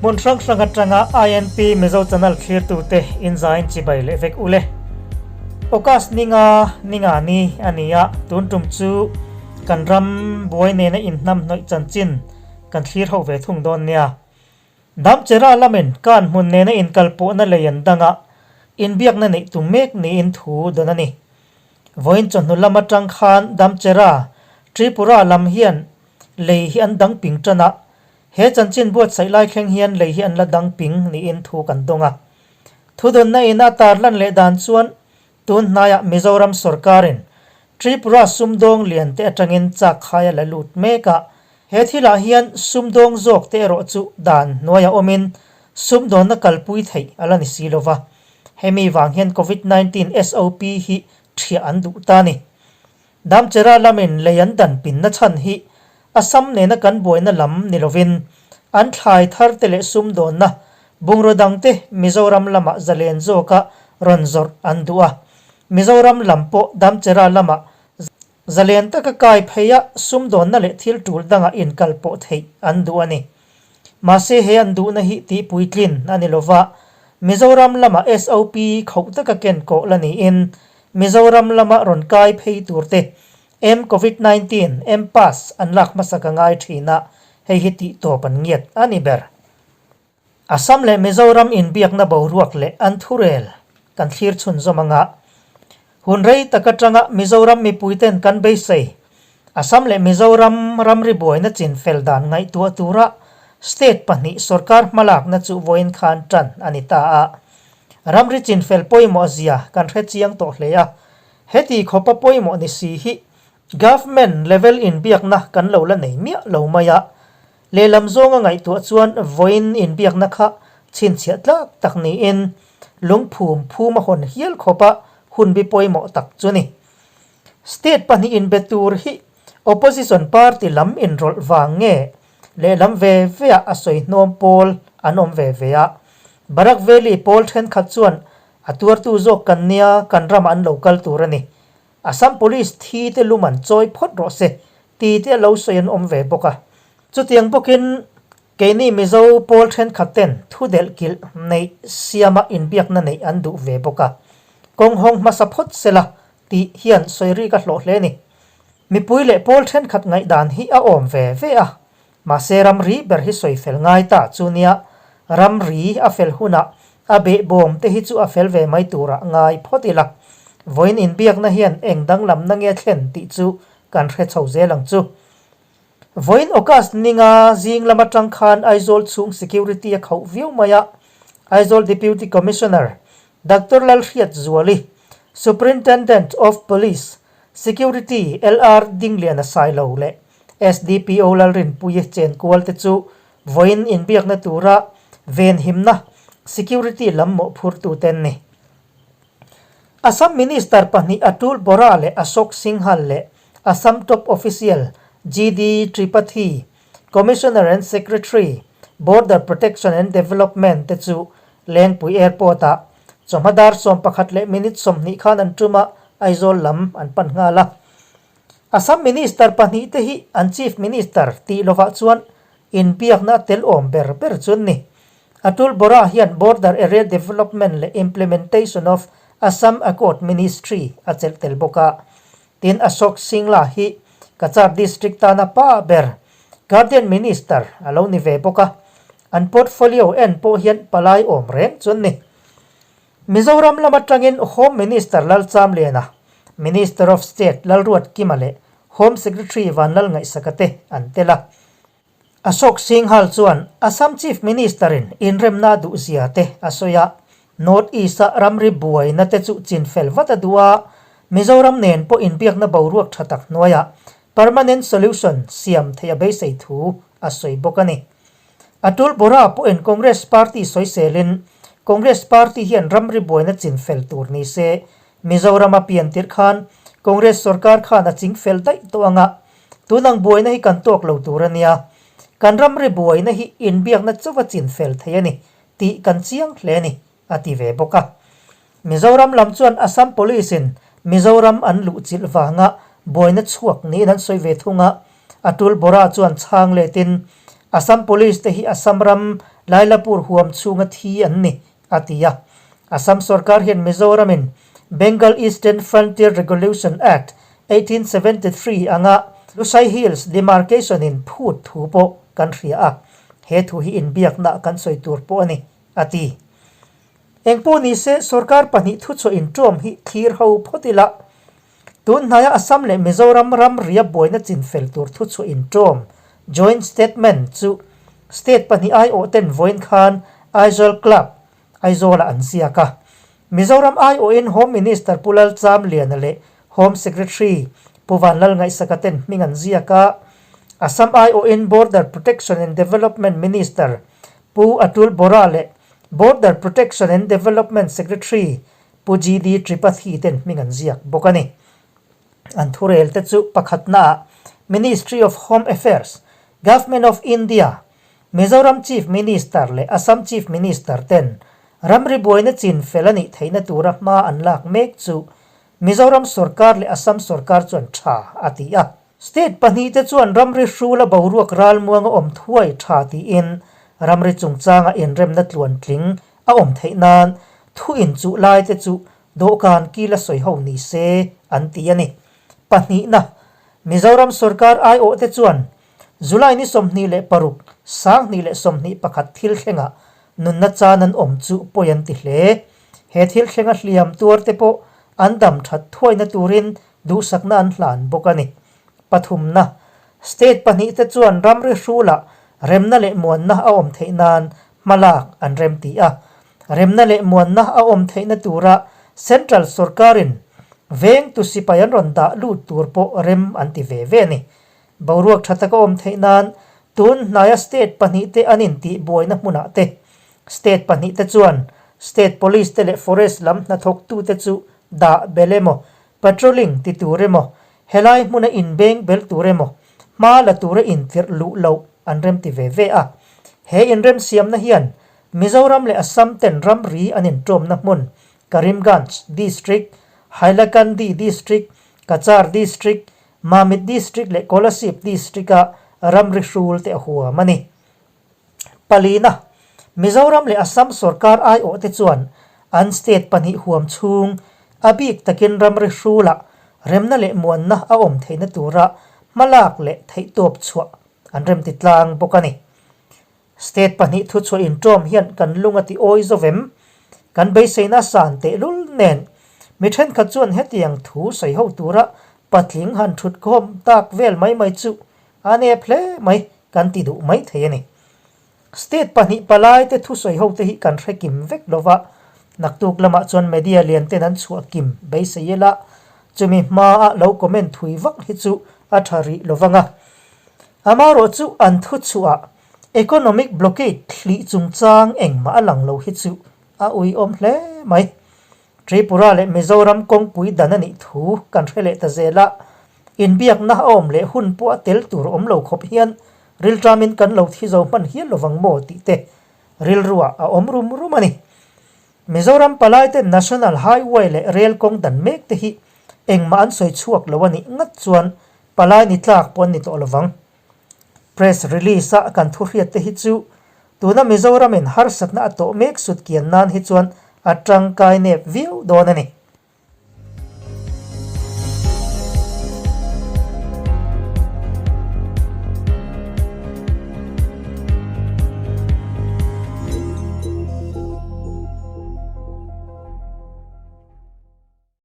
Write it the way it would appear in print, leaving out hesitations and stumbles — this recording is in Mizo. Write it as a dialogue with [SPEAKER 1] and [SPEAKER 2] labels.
[SPEAKER 1] Hmun hrang hrang atanga INP Mizo Channel thlirtute inzain chibai leh vek ule. August ninga ninga ni a ni a, tun tum chu kan ram buai nena inhnamhnawih chanchin kan thlir ho ve thung dawn nia. Damchera lamin kan hmun nena inkalpawhna lei an danga inbiakna neih tum mek niin thu dawn a ni. Vawiin chawhnu lam atang khan Damchera, Tripura lam hian lei hi an dang ping tan a, he chanchin buatsaih lai thleng hian lei hi an la dang ping niin thu kan dawng a. Thudawnna ina tarlan leh dan chuan tun hnaiah Mizoram sawrkarin Tripura sumdawng lian te atangin chak khai a la lut mek a, he thilah hian sumdawng zawk te erawh chu dan hnuaia awmin sumdawnna kalpui theih a la ni si lova. Hemi vang hian Covid 19 SOP hi thiah an duh ta a ni. Damchera lamin lei an dan pinna chhan hi Assam nena kan buaina lam ni lovin an thlai thar te leh sumdawnna bungraw dangte Mizoram lamah zalen zawka rawn zawrh an duh a. Mizoram lam pawh Damchera lamah zalen taka kai pheia sumdawnna leh thil tul dangah inkal pawh theih an duh a ni. Mahse he an duhna hi tihpuitlin a ni lova, Mizoram lama SOP khoh taka ken kawh la niin Mizoram lama rawn kai phei turte M Covid 19 M Pass an lak hmasa ka ngai thin a, hei hi tih tawp an ngiat a ni ber. Assam leh Mizoram inbiakna boruak leh an thurel kan thlir chhunzawm anga hun rei tak atanga Mizoram mipuiten kan beisei Assam leh Mizoram ramri buaina chinfel dan ngaihtuah tura state pahnih sorkar hmalakna chu vawiin khan tan a ni ta a. Ramri chinfel pawimawh zia kan hre chiang tawh hle a, heti khawpa pawimawh ni si hi government level inbiakna kan lo la nei miah lo mai a. Lehlam zawnga ngaihtuah chuan vawiin inbiakna kha chhinchhiah tlak tak niin lungphum phum a hawn hial khawpa hunbi pawimawh tak chu ni. State pahnih inbe tur hi opposition party lam inrawlh vang nge lehlam ve veah a sawi hnawm pawl an awm ve ve a. Barak Valley pawl thenkhat chuan a tuartu zawk kan nia kan ramah an lo kal tur a ni. Assam Police thi te lum an chawi phawt rawh se ti te a lo sawi an awm ve bawk a. Chutiang bawkin keini Mizo pawl thenkhat ten thu delh kilh neih siama inbiakna neih an duh ve bawk a. Kawng hawng hmasa phawt sela tih hian sawi rik a hlawh hle ni. Mipui leh pawl thenkhat ngaihdan hi a awm ve ve a, mahse ramri ber hi sawi fel ngai ta chu nia, ramri a fel hunah a behbawm te hi chu a fel ve mai turah ngai phawt ila. Vawiin inbiakna hian eng danglamna nge thlen tih chu kan hre chho zel ang chu. Vawiin August ninga zing lam atang khan Aizawl chhung security a khauh viau mai a, Aizawl Deputy Commissioner Doctor Lalhriat Zuali, Superintendent of Police, Security, LR Dingliana Sailo leh SDPO Lalrinpuii Chenkual te chu vawiin inbiakna tura venhimna, security, lam mawhphurtute an ni. Assam Minister pahnih Atul Bora leh Ashok Singhal leh Assam Top Official GD Tripathi, Commissioner and Secretary, Border Protection and Development te chu Lengpui Airport-ah chawhma dar 11 leh minute 20 khan an tum a, Aizawl lam an pan nghal a. Assam Minister pahnih te hi an Chief Minister tih lovah chuan inbiakna a tel awm ber ber chu an ni. Atul Bora hian Border Area Development leh Implementation of Assam Accord Ministry a chelh tel bawk a. Tin, Ashok Singla hi Cachar District tana pa ber Guardian Minister a lo ni ve bawk a. An portfolio en pawh hian palai awm reng chu an ni. Mizoram lam atangin Home Minister Lalchamliana, Minister of State Lalruatkima leh Home Secretary Vanlalngaihsaka te an tel a. Ashok Singhal chuan Assam Chief Minister-in inremna a duhzia te a sawi a, North East-a ramri buaina te chu chinfel vat a duh a, Mizoram nen pawh inbiakna boruak tha tak hnuaiah permanent solution siam theih a beisei thu a sawi bawk a ni. Atul Bora pawhin Congress party sawiselin, Congress party hian ramri buaina chinfel tur ni se, Mizoram a pian tirh khan Congress sorkar khan a chingfel daih tawh ang a, Tunang buaina hi kan tawk lo tur a nia. Kan ramri buaina hi inbiakna chauha chinfel thei a ni tih kan chiang hle a ni, a ti ve bawk a. Mizoram lam chuan Assam Police-in Mizoram an luhchilh vanga buaina chhuak niin an sawi ve thung a. Atul Bora chuan chhang letin, Assam Police te hi Assam ram Lailapur huam chhunga thi an ni, a ti a. Assam sorkar hian Mizoramin Bengal Eastern Frontier Regulation Act, 1873 anga Lushai Hills Demarcation in phut thu pawh kan hria a, he thu hi inbiakna kan sawi tur pawh a ni, a ti. Engpawh nise sorkar pahnih thuchhuah inṭawm hi thlir ho phawt ila, tun hnaia Assam leh Mizoram ramria buaina chinfel tur thuchhuah inṭawm, joint statement, chu state pahnih aiawhten vawiin khan Aizawl Club, Aizawlah an ziak a. Mizoram aiawhin Home Minister Pu Lalchamliana leh Home Secretary Pu Vanlalngaihsaka ten hming an ziak a. Assam aiawhin Border Protection and Development Minister Pu Atul Bora leh Border Protection and Development Secretary Pu GD Tripathi ten hming an ziak bawk a ni. An thurel te chu pakhatnaah Ministry of Home Affairs, Government of India, Mizoram Chief Minister leh Assam Chief Minister ten ramri buaina chin fel a nih theihna tura hma an lak mek chu Mizoram sorkar leh Assam sorkar chuan tha a ti a. State pahnihte chuan ramri hrula boruak ralmuang a awm thuai tha tiin ramri chungchanga inremna tluantling a awm theih nan thu inchuh laite chu dawhkan kila sawi ho ni se an ti a ni. Pahnihna, Mizoram sorkar aiawhte chuan July ni 26, 2021 thil thlengah nunna chan an awm chu pawi an ti hle. He thil thlenga hliam tuar te pawh an dam that thuaina turin duhsakna an hlan bawk a ni. Pathumna, State pahnih te chuan ramri hrulah remna leh muanna a awm theih nan hmalak an remti a. Remna leh muanna a awm theihna tura Central sorkarin vengtu sipai an rawn dah lut tur pawh rem an ti ve ve a ni. Boruak tha taka awm theih nan tun hnaia state pahnihte an intih buaina hmunah te, state pahnihte chuan state police te leh forest lam hnathawktute chu dah bel emaw, patrolling ti tur emaw, helai hmuna inbeng bel tur emaw, hma la tura intirh luh loh an remti ve ve a. He inremsiamna hian Mizoram leh Assam ten ramri an inṭawmna hmun Karimganj District, Hailakandi District, Cachar District, Mamit District leh Kolasib District-a ramri hrul te a huam a ni. Palina, Mizoram leh Assam sorkar aiawhte chuan an state pahnih huam chhung a bik takin ramri hrulah remna leh muanna a awm theihna tura hmalak leh theihtawp chhuah an remti tlang bawk a ni. State pahnih thuchhuah inṭawm hian kan lung a ti awi zo vem? Kan beiseina san tehlul nen mi thenkhat chuan hetiang thu sawi ho tura patling han thutkhawm tak vel mai mai chu a nep hle mai kan ti duh mai thei a ni. State pahnih palai te thusawi ho te hi kan hre kim vek lo va, naktuk lamah chuan media lian ten an chhuah kim beisei ila chumi hmaa lo comment thui vak hi chu a tha rih lo vang a. Amaherawh chu an thuchhuah Economic blockade thlih chungchang engmah a lang lo hi chu a uiawm hle mai. Tripura leh Mizoram kawngpui dan a nih thu kan hre leh ta zel a, inbiakna a awm leh hun pawh a tel tur awm lo khawp hian rilṭamin kan lo thi zo hman hial lovang maw tih te rilruah a awm rum rum a ni. Mizoram palaite National Highway leh Rail kawng dan mek te hi engmah an sawi chhuak lo a nih ngat chuan palai ni tlak pawh an ni tawh lovang. Press release a kan thu hriat te hi chu tuna Mizoram in harsatna a tawh mek sut kian nan hi chuan a tangkai nep viau dawn a ni.